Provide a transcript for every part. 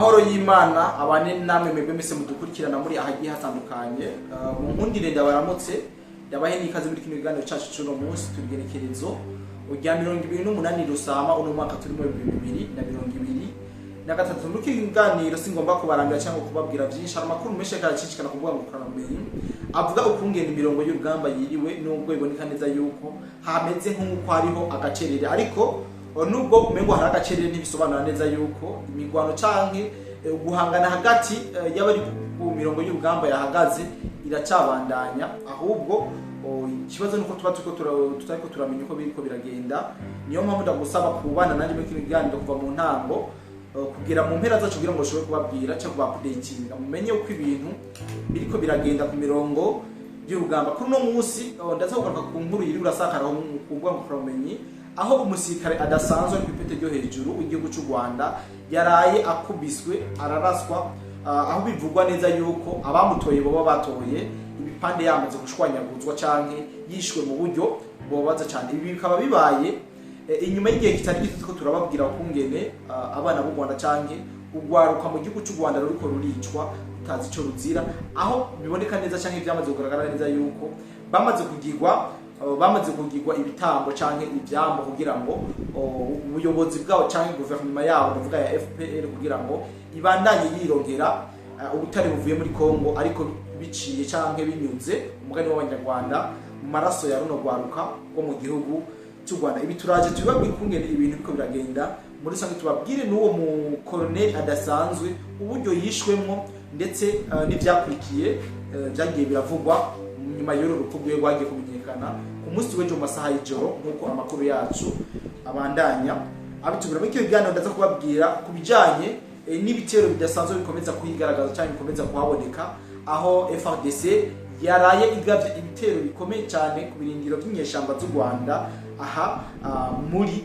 Amahoro y'Imana abane namwe mwebwe mwese mudukurikirana muri ahagiye hatandukanye. Mu nkundire ndabaramutse, ndabahe n'ikaze muri kino kiganiro cacu c'uno munsi. Tubigenekerezo rya 28 Rusama uno mwaka turimo 2023. Muri kino kiganiro singomba kubarambira cyangwa kubabwira byinshi. Hari amakuru menshi aracicikana ku mbuga ngurukanabumenyi avuga ukungena imirongo y'urugamba yiriwe, nubwo iboneka neza yuko hameze nk'uko hariho agacerere. Ariko nubwo umengo hari agacerere, ntibisobanura neza yuko imigwano canke guhangana hagati y'abari ku mirongo y'urugamba yahagaze, iracabandanya. Ahubwo ikibazo nuko tuba turiko tutariko turamenya uko biriko biragenda. Niyo mpamvu ndagusaba kubana nanjye muri kino kiganiro kuva mu ntango kugera mu mpera zacu, kugira ngo ushobore kubabwira cyangwa kuba-updatinga, mumenye uko ibintu biriko biragenda ku mirongo y'urugamba. Kuri uno munsi ndaza kugaruka ku nkuru yiri urasakara ku mbuga ngurukanabumenyi, aho umusirikare adasanzwe ari ku ipete ryo hejuru w'igihugu cy'u Rwanda yaraye akubiswe araraswa, aho bivugwa neza yuko abamutoye boba batoye ibipande yamaze gushwanyaguzwa canke yishwe mu buryo bubabaza cyane. Ibi bikaba bibaye inyuma y'igihe kitari gito turiko turababwira ukungene abana b'u Rwanda canke urwaruka mu gihugu cy'u Rwanda ruriko ruricwa rutazi ico ruzira, aho biboneka neza canke byamaze kugaragara neza yuko bamaze kugirwa ibitambo canke ivyambo kugira ngo ubuyobozi bwabo canke guverinoma yabo, ndavuga ya FPR, kugira ngo ibandanye yironkera ubutare buvuye muri Kongo, ariko biciye canke binyuze, umugani w'Abanyarwanda, mu maraso ya runo rwaruka rwo mu gihugu cy'u Rwanda. Ibi turaje tubibabwire ukungene ibintu biriko biragenda muri rusange, tubabwire n'uwo mu colonel adasanzwe uburyo yishwemwo, ndetse n'ivyakurikiye vyagiye biravugwa nyuma y'uru rupfu rwiwe rwagiye kumenyekana ku munsi w'ejo mu masaha y'ijoro, nk'uko amakuru yacu abandanya abitubwira. Muri icyo kiganiro ndaza kubabwira ku bijanye n'ibitero bidasanzwe bikomeza kuyigaragaza cyangwa bikomeza kuhaboneka, aho FARDC yaraye igavye ibitero bikomeye cyane ku birindiro by'inyeshamba z'u Rwanda aha muri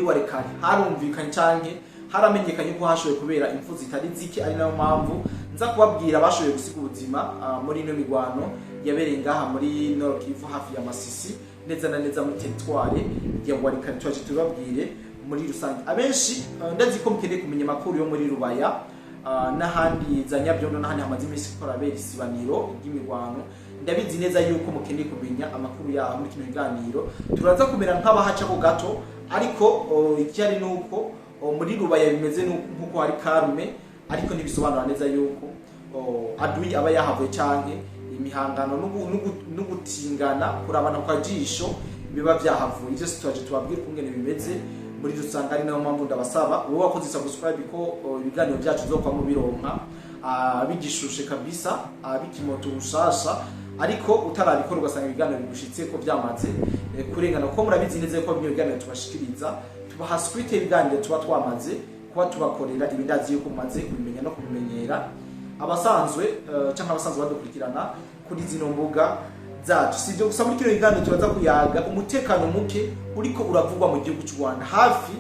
Walikale. Harumvikanye canke haramenyekanye ko hashoboye kubera impfu zitari zike, ari nayo mpamvu nza kubabwira bashoboye gusiga ubuzima muri ino migwano yabereye ngaha muri Nord Kivu, hafi ya Masisi, neza na neza muri territoire ya Walikale. Twaje tubabwire muri rusange. Abenshi ndazi ko mukeneye kumenya amakuru yo muri Rubaya n'ahandi za Nyabyondo n'ahandi hamaze iminsi ko harabera isibaniro ry'imigwano. Ndabizi neza yuko mukeneye kumenya amakuru yaho. Muri kino kiganiro turaza kumera nk'abahacako gato, ariko ikihari ni uko muri Rubaya bimeze nk'uko hari calme, ariko ntibisobanura neza yuko adui aba yahavuye canke imihangano n'ugutingana kurabana kwa jisho biba vyahavuye. Ivyo twaje tubabwire ukungene bimeze muri rusange. Ari nayo mpamvu ndabasaba, wowe wakoze subscribe, ko ibiganiro byacu uzokwama mubironka bigishushe kabisa, bikimoto bushasha. Ariko utarabikora, ugasanga ibiganiro bigushitse ko byamaze kurengana, kuko murabizi neza ko bino biganiro tubashikiriza tubaha suite ibiganiro tuba twamaze kuba tubakorera. Ibindazi yuko mumaze kubimenya no kubimenyera, abasanzwe canke abasanzwe badukurikirana kuri zino mbuga zacu. Si ibyo gusa, muri kino kiganiro turaza kuyaga umutekano muke uriko uravugwa mu gihugu cy'u Rwanda, hafi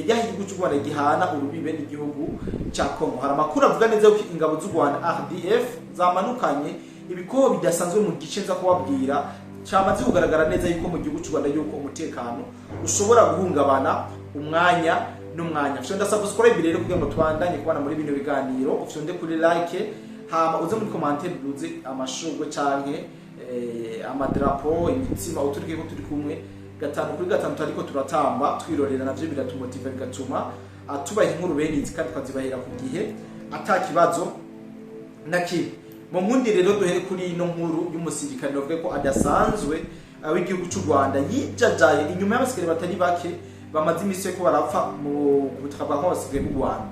y'aho igihugu cy'u Rwanda gihana urubibe n'igihugu cya Kongo. Hari amakuru avuga neza yuko ingabo z'u Rwanda RDF zamanukanye ibikoho bidasanzwe mu gice nza kubabwira. Cyamaze kugaragara neza yuko mu gihugu cy'u Rwanda yuko umutekano ushobora guhungabana umwanya n'umwanya. Fyonda subscribe rero kugira ngo tubandanye kubana muri bino biganiro, ufyonde kuri like, hama uze muri commentaire uduze amashurwe canke amadrapo, imitsima, uturike ko turi kumwe gatanu kuri gatanu, tariko turatamba twirorera. Navyo biratumotiva, bigatuma tubaha inkuru bene izi kandi tukazibahera ku gihe ata kibazo na kimwe. Mu nkundi rero duhere kuri ino nkuru y'umusirikare bavuga ko adasanzwe w'igihugu cy'u Rwanda yijajaye inyuma y'abasirikare batari bake bamaze iminsi ko barapfa mu butaka bwa Kongo. Abasirikare b'u Rwanda,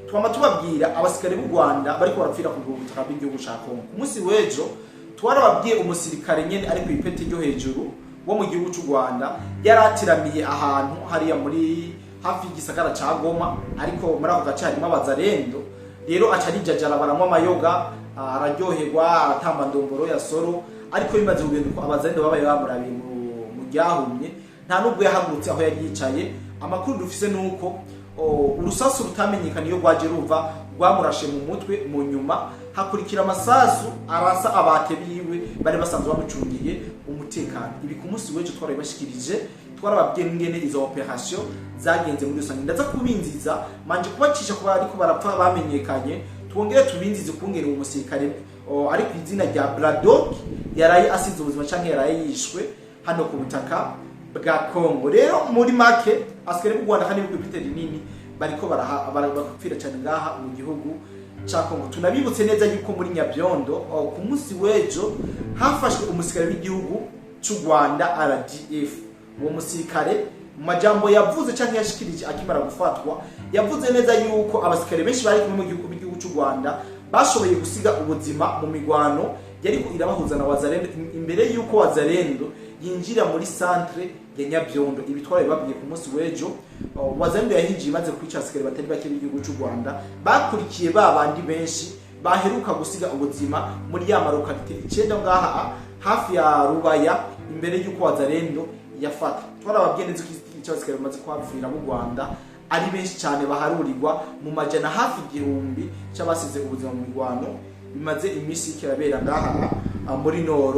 twama tubabwira abasirikare b'u Rwanda bariko barapfira ku butaka bw'igihugu ca Kongo. Ku munsi w'ejo twarababwiye umusirikare nyene ari ku ipeti ryo hejuru wo mu gihugu cy'u Rwanda yaratiramiye ahantu hariya muri hafi y'igisagara ca Goma, ariko muri ako gace harimo abazarendo. Rero aca arijajara, baranywa amayoga, araryoherwa, aratamba ndomboro ya soro. Ariko bimaze kugenda uko, abazarendo babaye bamurabiye mu ryahumye, nta nubwo yahagurutse aho yari yicaye. Amakuru dufise nuko urusasu rutamenyekana iyo rwaje ruva rwamurashe mu mutwe, mu nyuma hakurikira amasasu arasa abate biwe bari basanzwe bamucungiye umutekano. Umutekano ibi ku munsi w'ejo twarabibashikirije, twarababwiye n'ingene izo opération zagenze muri rusange. Ndaza kubinziza manje kubacisha kuba ariko barapfa bamenyekanye, twongere tubinzize kungene uwo musirikare ari ku izina rya Braddock yaraye asize ubuzima canke yaraye yishwe hano ku butaka bwa Congo. Rero muri make, asikare b'u Rwanda kandi b'ipite rinini bariko barapfira cyane ngaha mu gihugu ca Congo. Tunabibutse neza yuko muri Nyabyondo ku munsi w'ejo hafashwe umusirikare w'igihugu c'u Rwanda RDF. Uwo musirikare mu majambo yavuze canke yashikirije akimara gufatwa, yavuze neza yuko abasirikare benshi bari kumwe mu gihugu b'igihugu c'u Rwanda bashoboye gusiga ubuzima mu migwano yariko irabahuza na Wazalendo imbere yuko Wazalendo yinjira muri centre ya Nyabyondo. Ibi twari babwiye ku munsi w'ejo. Wazalendo yahinjiye imaze kwica abasirikare batari bake b'igihugu c'u Rwanda, bakurikiye ba bandi benshi baheruka gusiga ubuzima muri ya ma localité 9 ngaha hafi ya Rubaya imbere yuko Wazalendo yafata. Twarababwiye neza ko icyo abasirikare bamaze kuhapfira b'u Rwanda ari benshi cyane, baharurirwa mu majana hafi 1000 c'abasize ubuzima mu mirwano bimaze iminsi kirabera ngaha muri Nord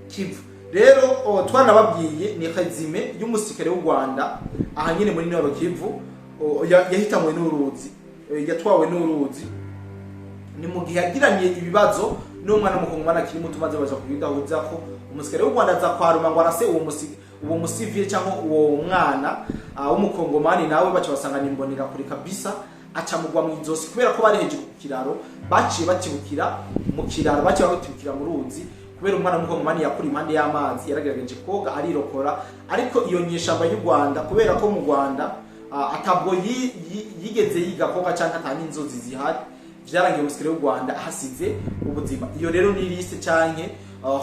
Kivu. Rero twanababwiye ni résumé y'umusirikare w'u Rwanda aha nyine muri Nord Kivu yahitanywe n'uruzi, yatwawe n'uruzi. Ni mu gihe yagiranye ibibazo n'umwana w'umukongomani akiri muto, maze baja kubidahuza ko umusirikare w'u Rwanda aza kwaruma ngo arase uwo musivile cyangwa uwo mwana w'umukongomani, nawe baca basanga imbonera kure kabisa, aca mugwa mu izosi. Kubera ko bari hejuru ku kiraro, baciye batibukira mu kiraro, baciye batibukira mu ruzi. Kubera umwana w'umukongomani yakura impande y'amazi, yaragerageje koga arirokora, ariko iyo nyeshamba y'u Rwanda, kubera ko mu Rwanda atabwo yigeze yiga koga cyangwa ata n'inzuzi zihari, vyarangiye umusirikare w'u Rwanda ahasize ubuzima. Iyo rero ni liste canke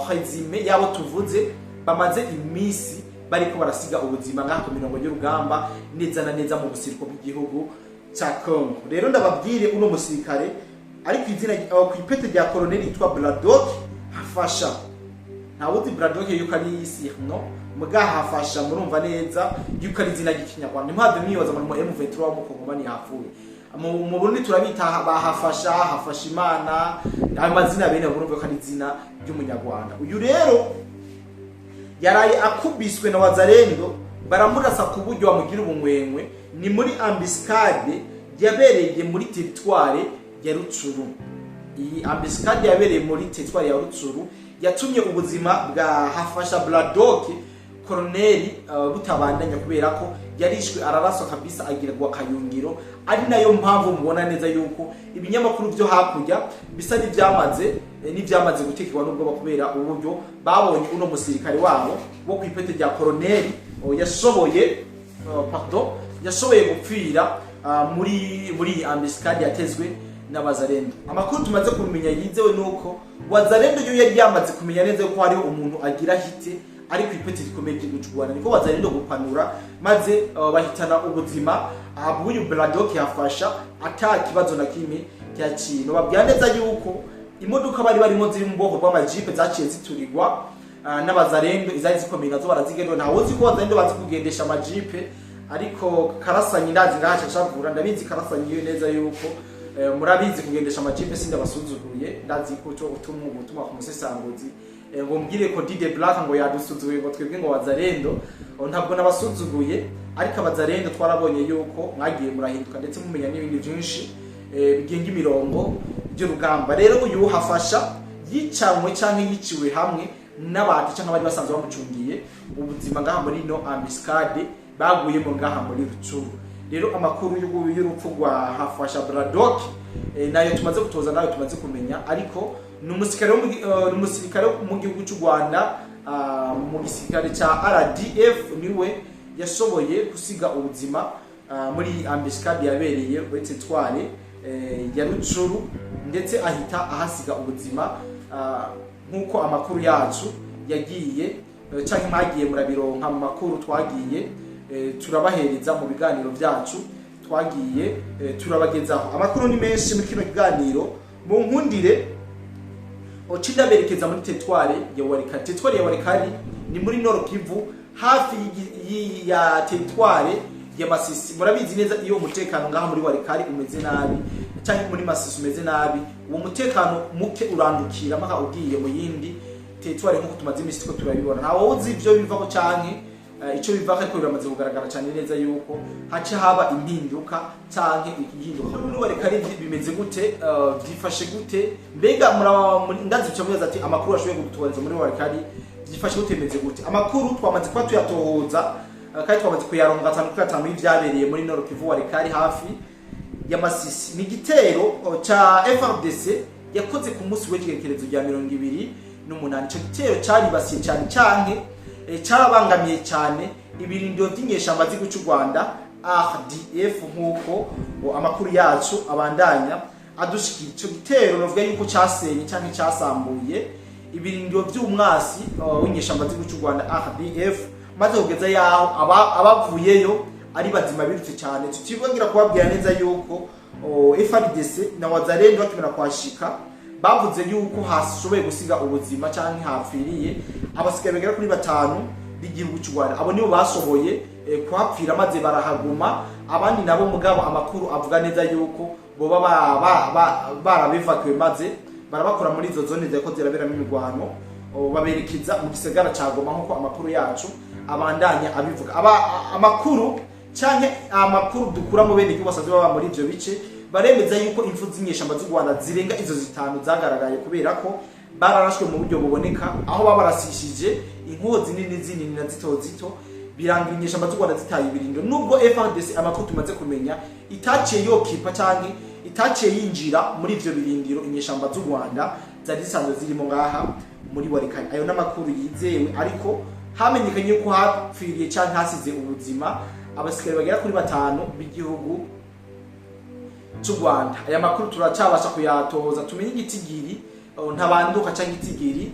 résumé yabo tuvuze bamaze iminsi bariko barasiga ubuzima ngaha ku mirongo y'urugamba, neza na neza mu buseruko bw'igihugu ca Congo. Rero ndababwire, uno musirikare ari ku izina ku ipete rya colonel yitwa Braddock Hafasha. Ntawuzi Braddock yuko ari surnom, muga Hafasha murumva neza yuko ari izina ry'ikinyarwanda. Ntimuhave mwibaza ngo ni mu M23 w'umukongomani yapfuye. Mu Burundi turabita bahafasha, Hafasha Imana, ayo mazina bene murumva ko ari izina ry'umunyarwanda. Uyu rero yaraye akubiswe na Wazalendo, baramurasa ku buryo bamugira ubumwemwe. Ni muri embuscade yabereye muri territoire ya Rucuru. Iyi embuscade yabereye muri territoire ya Rucuru yatumye ubuzima bwa Hafasha Braddock koroneli butabandanya, kubera ko yarishwe araraswa kabisa, agirwa kayungiro. Ari nayo mpamvu mubona neza yuko ibinyamakuru byo hakurya bisa n'ibyamaze gutekerwa n'ubwoba, kubera uburyo babonye uno musirikare wabo wo ku ipete rya koroneli yashoboye pardon, yashoboye gupfira muri iyi embuscade yatezwe n'abazarendo. Amakuru tumaze kumenya yizewe nuko Wazalendo yo yari yamaze kumenya neza ko hariho umuntu agira hite ari ku ipeti rikomeye ry'igihugu cy'u Rwanda, niko Wazalendo gupanura maze bahitana ubuzima bw'uyu Braddock yafasha ata kibazo na kimwe cyaciye. No babwira neza yuko imodoka bari barimo ziri mu bwoko bw'amajipe zaciye ziturirwa n'abazarendo, izari zikomeye nazo barazigendwa. Ntawe uzi ko Wazalendo bazi kugendesha amajipe, ariko Karasanyi ndazi ngaha cacavura, ndabizi Karasanyi iyo neza yuko murabizi kugendesha amajipe. Sindabasuzuguye, ndazi ko cyo utumwa ubutumwa ku musesanguzi ngo mbwire ko Dide Black ngo yadusuzuguye, ngo twebwe ngo Wazalendo. Ntabwo nabasuzuguye, ariko abazarendo twarabonye yuko mwagiye murahinduka ndetse mumenya n'ibindi byinshi bigenga imirongo by'urugamba. Rero uyu Hafasha yicanywe canke yiciwe hamwe n'abantu canke abari basanzwe bamucungiye ubuzima ngaha muri no embuscade baguyemo ngaha muri Rucuru. Rero amakuru y'urupfu rwa Hafasha Braddock nayo tumaze gutoza, nayo tumaze kumenya, ariko ni umusirikare ni umusirikare wo mu gihugu cy'u Rwanda, mu gisirikare ca RDF, niwe yashoboye gusiga ubuzima muri embuscade yabereye muri territoire ya Rucuru, ndetse ahita ahasiga ubuzima nk'uko amakuru yacu yagiye canke mwagiye murabironka mu makuru twagiye turabahereza mu biganiro byacu twagiye turabagezaho. Amakuru ni menshi muri kino kiganiro, mu nkundire ocinda berekeza muri territoire ya Walikale. Territoire ya Walikale ni muri Nord Kivu, hafi ya territoire ya Masisi. Murabizi neza, iyo umutekano ngaha muri Walikale umeze nabi cyangwa muri Masisi umeze nabi, uwo mutekano muke urandukira mpaka ugiye mu yindi. Territoire nk'uko tumaze imisi ko turabibona, ntawe uzi ivyo bivako canke ico bivako, ariko biramaze kugaragara cyane neza yuko haca haba impinduka canke igihinduka muri Walikale. Bimeze gute? Vyifashe gute? Mbega ndazi ico mubaza ati amakuru ashoboye kudutohereza muri Walikale vyifashe gute, bimeze gute? Amakuru twamaze kuba tuyatohoza, kandi twamaze kuyaronga 5 kuri 5 y'ivyabereye muri Nord Kivu, Walikale hafi ya Masisi. Ni igitero ca FARDC yakoze ku munsi w'igerekerezo rya 28. Ico gitero caribasiye cyane canke carabangamiye cyane ibirindiro vy'inyeshamba z'igihugu c'u Rwanda RDF, nk'uko amakuru yacu abandanya adushikira. Ico gitero novuga yuko casenye canke casambuye ibirindiro vy'umwasi w'inyeshamba z'igihugu c'u Rwanda RDF, maze kugeza yaho abavuyeyo ari bazima birutse cyane. Tutibagira kubabwira neza yuko FARDC na Wazalendo bakimara kuhashika bavuze yuko hashoboye gusiga ubuzima canke hapfiriye abasigaye bagera kuri 5 b'igihugu cy'u Rwanda. Abo nibo bashoboye kuhapfira maze barahaguma. Abandi nabo mugabo amakuru avuga neza yuko boba barabivakuwe maze barabakora muri izo zone ziriko ziraberamo imirwano, baberekeza mu gisagara ca Goma, nk'uko amakuru yacu abandanya abivuga. Amakuru canke amakuru dukura mu bene igihugu basanzwe baba muri ivyo bice baremeza yuko impfu z'inyeshamba z'u Rwanda zirenga izo 5 zagaragaye, kubera ko bararashwe mu buryo buboneka, aho babarasishije inkozi zinini zinini na zito zito, birangira inyeshamba z'u Rwanda zitaye ibirindo, nubwo FARDC, amakuru tumaze kumenya, itaciye yokipa canke itaciye yinjira muri ivyo birindiro inyeshamba z'u Rwanda zari zisanzwe zirimo ngaha muri Walikale. Ayo n'amakuru yizewe, ariko hamenyekanye yuko hapfiriye canke hasize ubuzima abasikari bagera kuri 5 b'igihugu cy'u Rwanda. Aya makuru turacabasha kuyatohoza tumenye igitigiri ntabanduka canke igitigiri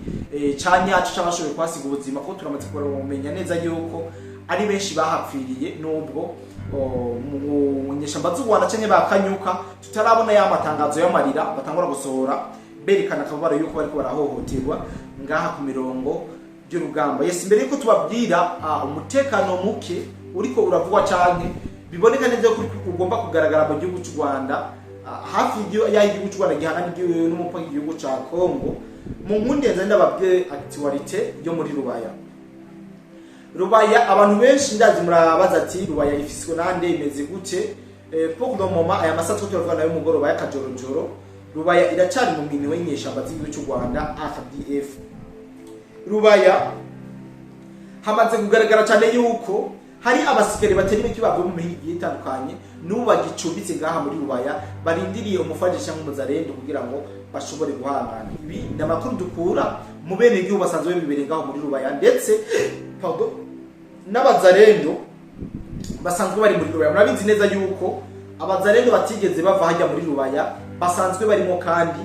ca nyaco c'abashoboye kuhasiga ubuzima, kuko turamaze kumenya neza yuko ari benshi bahapfiriye, nubwo mu nyeshamba z'u Rwanda canke bakanyuka tutarabona ya matangazo y'amarira batangura gusohora berekana akababaro yuko bariko barahohoterwa ngaha ku mirongo y'urugamba. Yes, mbere yuko tubabwira umutekano muke uriko uravugwa canke biboneka neza ko ugomba kugaragara mu gihugu cy'u Rwanda, hafi y'aho igihugu cy'u Rwanda gihana n'umupaka igihugu ca Congo, mu nkunde nza ndababwire actualité yo muri Rubaya. Rubaya, abantu benshi ndazi murabaza ati Rubaya ifiswe nande, imeze gute? Pour le moment, aya masaha two turavuga nayo mugoroba y'akajorojoro, Rubaya iracari mu minwe y'inyeshamba z'igihugu cy'u Rwanda RDF. Rubaya hamaze kugaragara cyane yuko hari abasikari batari bake bavuye mu mihingo igiye itandukanye n'ubu bagicumbitse ngaha muri Rubaya, barindiriye umufaji cyangwa umuzarendo kugira ngo bashobore guhangana. Ibi ni amakuru dukura mu bene igihugu basanzwe bibereye ngaho muri Rubaya, ndetse, pardon, n'abazarendo basanzwe bari muri Rubaya. Murabizi neza yuko abazarendo batigeze bava hajya muri Rubaya, basanzwe barimo kandi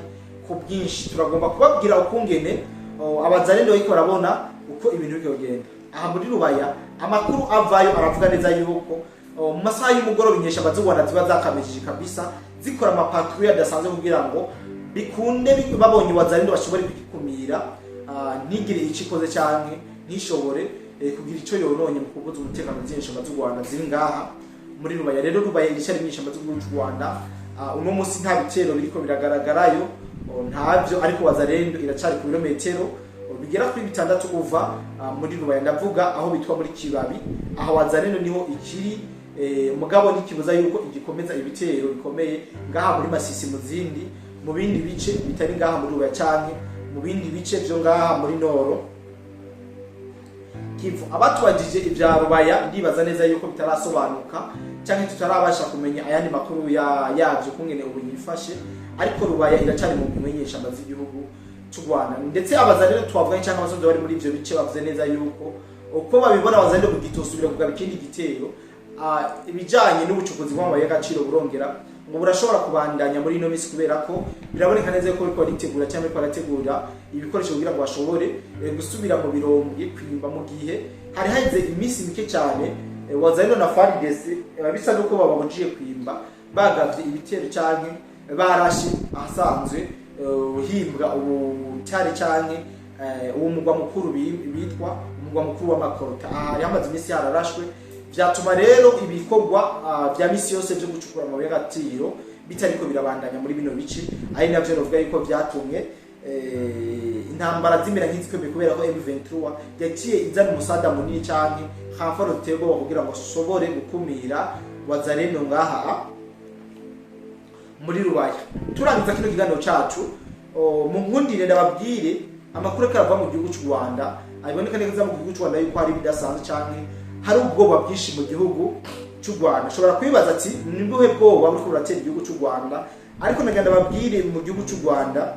ku bwinshi. Turagomba kubabwira ukungene abazarendo bariko barabona uko ibintu biriko bigenda aha muri Rubaya. Amakuru avayo aravuga neza yuko mu masaha y'umugoroba inyeshamba z'u Rwanda ziba zakamejeje kabisa, zikora ama patrouille adasanzwe kugira ngo bikunde babonye wazarendo bashobore kugikumira, ntigire ico ikoze canke ntishobore kugira ico yononye mu kubuza umutekano z'inyeshamba z'u Rwanda ziri ngaha muri Rubaya. Rero Rubaya iricari inyeshamba z'igihugu cy'u Rwanda. Uno munsi nta bitero biriko biragaragarayo, ntavyo, ariko wazarendo iracari ku birometero bigera kuri 6 uva muri Rubaya, ndavuga aho bitwa muri Kibabi. Aho wazarendo niho ikiri, mugabo ntikibuza yuko igikomeza ibitero bikomeye ngaha muri Masisi, mu zindi mu bindi bice bitari ngaha muri Rubaya canke mu bindi bice vyo ngaha muri Nord Kivu. Abatubajije ibya Rubaya, ndibaza neza yuko bitarasobanuka cyangwa tutarabasha kumenya ayandi makuru yavyo kungene ubu yifashe, ariko Rubaya iracari mu kumenyesha z'igihugu cy'u Rwanda. Ndetse abazarendo twavuganye cyangwa abasanzwe bari muri ivyo bice bavuze neza yuko uko babibona abazarendo bugitosubira kugaba ikindi gitero. Ibijanye n'ubucukuzi bw'amabuye y'agaciro burongera ngo burashobora kubandanya muri ino minsi, kubera ko biraboneka neza ko bariko baritegura cyangwa bariko barategura ibikoresho kugira ngo bashobore gusubira mu birombwe kwimba, mu gihe hari haheze iminsi mike cyane wazarendo na FARDC bisa nuko bababujije kwimba, bagavye ibitero canke barashe ahasanzwe himbwa ubutare canke uwo mugwa mukuru bitwa umugwa mukuru w'amakorota. Aha hari hamaze iminsi hararashwe, vyatuma rero ibikorwa vya misi yose vyo gucukura amabuye y'agaciro bitariko birabandanya muri bino bice, ari navyo novuga yuko vyatumye intambara zimera nk'izikomeye, kubera ko M23 yaciye izana umusada munini canke renfort ruteye ubwoba kugira ngo ashobore gukumira Wazalendo ngaha muri Rubaya. Turangiza kino kiganiro cacu, mu nkundire ndababwire amakuru ariko arava mu gihugu cy'u Rwanda. Abiboneka neza mu gihugu cy'u Rwanda yuko hari ibidasanzwe canke hari ubwoba bwinshi mu gihugu cy'u Rwanda. Ushobora kwibaza ati: "Ni buhe bwoba buriko buratera igihugu cy'u Rwanda?" Ariko nagira ndababwire, mu gihugu cy'u Rwanda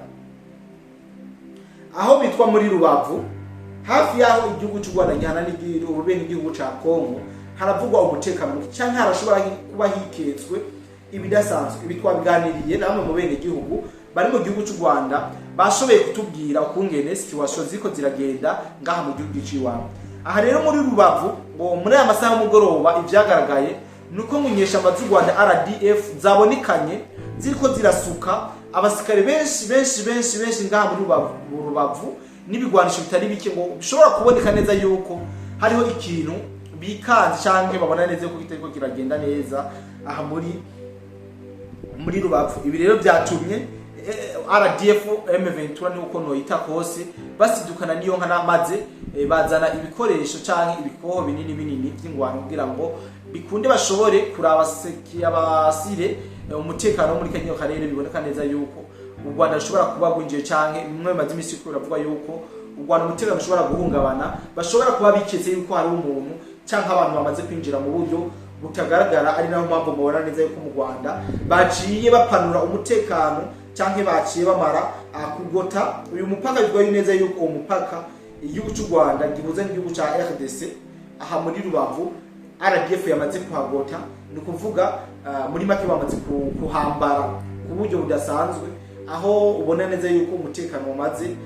aho bitwa muri Rubavu, hafi y'aho igihugu cy'u Rwanda gihana n'ubube n'igihugu ca Kongo, haravugwa umutekano muke canke harashobora kuba hiketswe ibidasanzwe. Ibi twabiganiriye na bamwe mu bene gihugu bari mu gihugu cy'u Rwanda, bashoboye kutubwira ukungene situation ziko ziragenda ngaha mu gihugu c'iwabo. Aha rero muri Rubavu, ngo muri aya masaha y'umugoroba, ivyagaragaye nuko ngo inyeshamba z'u Rwanda RDF zabonekanye ziriko zirasuka abasikare benshi benshi benshi benshi ngaha muri Rubavu n'ibigwanisho bitari bike, ngo bishobora kuboneka neza yuko hariho ikintu bikanze canke babona neza yuko kitariko kiragenda neza aha muri Rubavu. Ibi rero byatumye RDF M23, nuko noyita kose, basidukana niyo nka namaze bazana ibikoresho canke ibikoho binini binini vy'ingwano kugira ngo bikunde bashobore kuraba abasire umutekano wo muri kano karere. Biboneka neza yuko u Rwanda rushobora kuba rwinjiye, canke bimwe bimaze imisi ko biravuga yuko u Rwanda umutekano ushobora guhungabana, bashobora kuba biketse yuko hari umuntu canke abantu bamaze kwinjira mu buryo butagaragara. Ari nayo mpamvu mubona neza yuko mu Rwanda baciye bapanura umutekano canke baciye bamara kugota uyu mupaka. Bivuga neza yuko uwo mupaka igihugu cy'u Rwanda gihuza n'igihugu ca RDC aha muri Rubavu, RDF yamaze kuhagota. Ni ukuvuga muri make bamaze kuhambara ku buryo budasanzwe, aho ubona neza yuko umutekano wamaze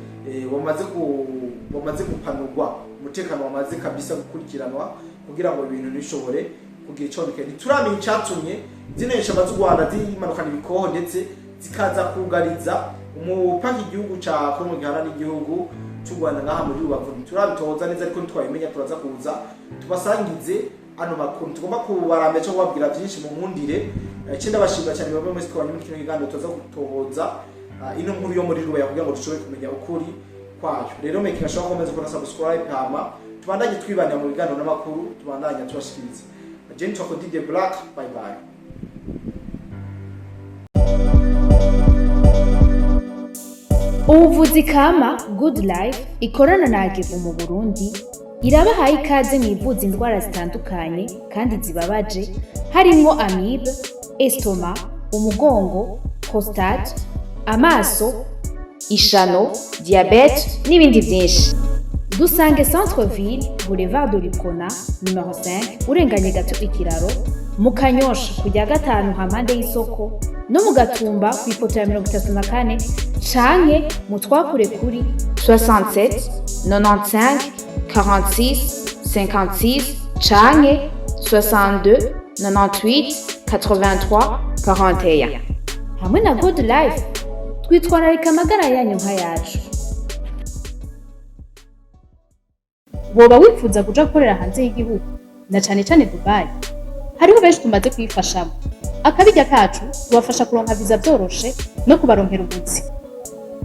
gupanurwa, umutekano wamaze kabisa gukurikiranwa kugira ngo ibintu ntibishobore kugira ico bikeye. Ntituramenya icatumye zino nyeshamba z'u Rwanda zimanukana ibikoho ndetse zikaza kugariza umupaka igihugu ca Kongo gihana n'igihugu cy'u Rwanda ngaha muri Rubavu. Ntiturabitoza neza, ariko ntitwabimenya turaza kuza tubasangize ano makuru. Tugomba kubarambya cyo kubabwira byinshi mu nkundire. Ikindi, ndabashimira cyane bamwe muri twabanye muri kino kiganiro. Tuza gutohoza ino nkuru yo muri Rubaya kugira ngo dushobore kumenya ukuri kwayo. Rero make sure ko gukora subscribe, hama tubandanye twibanira mu biganiro n'amakuru tubandanya tubashikiriza. Jane Toko DJ Black, bye bye. Ubuvuzi kama Good Life ikorana na Agevu mu Burundi irabahaye ikaze mu ivuza indwara zitandukanye kandi zibabaje, harimwo amibe, estomac, umugongo, prostate, amaso, ishano, diabète n'ibindi byinshi. Dusange Centre Ville, Boulevard de l'Uprona numéro 5, urenganye gato ikiraro mu Kanyosha kujya gatanu hampande y'isoko, no mu Gatumba ku ipoto ya 34, canke mu twakure kuri 67 95 46 56 canke 62 98 83 41. Hamwe na Good Life twitwararika amagara yanyu nk'ayacu. Woba wifuza kuja gukorera hanze y'igihugu, na cane cane Dubai? Hariho benshi tumaze kuyifashamo. Akabirya kacu tubafasha kuronka viza vyoroshe no kubaronkera ubuzi.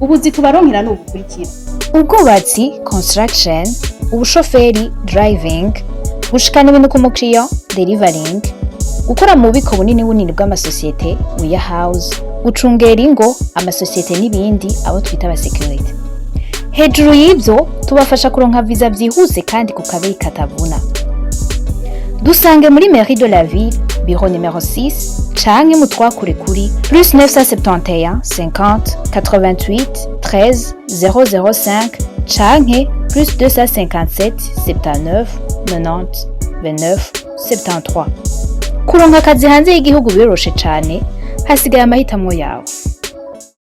Ubuzi tubaronkera ni ubukurikira: Ubwubatsi, construction, ubushoferi, driving, gushikana ibintu ku mukiriya, delivering, gukora mu bubiko bunini bunini bw'amasosiyete, warehouse, gucungera ingo, amasosiyete n'ibindi, abo twita abasekirite. Hejuru y'ibyo, tubafasha kuronka viza byihuse kandi ku kabeyi katavuna. Dusange muri mairie de la ville, bureau numéro 6, canke mutwakure kuri plus 971 50 88 13 005 canke plus 257 79 90 29 73. Kuronka akazi hanze y'igihugu biroroshe cane, hasigaye amahitamo yawe.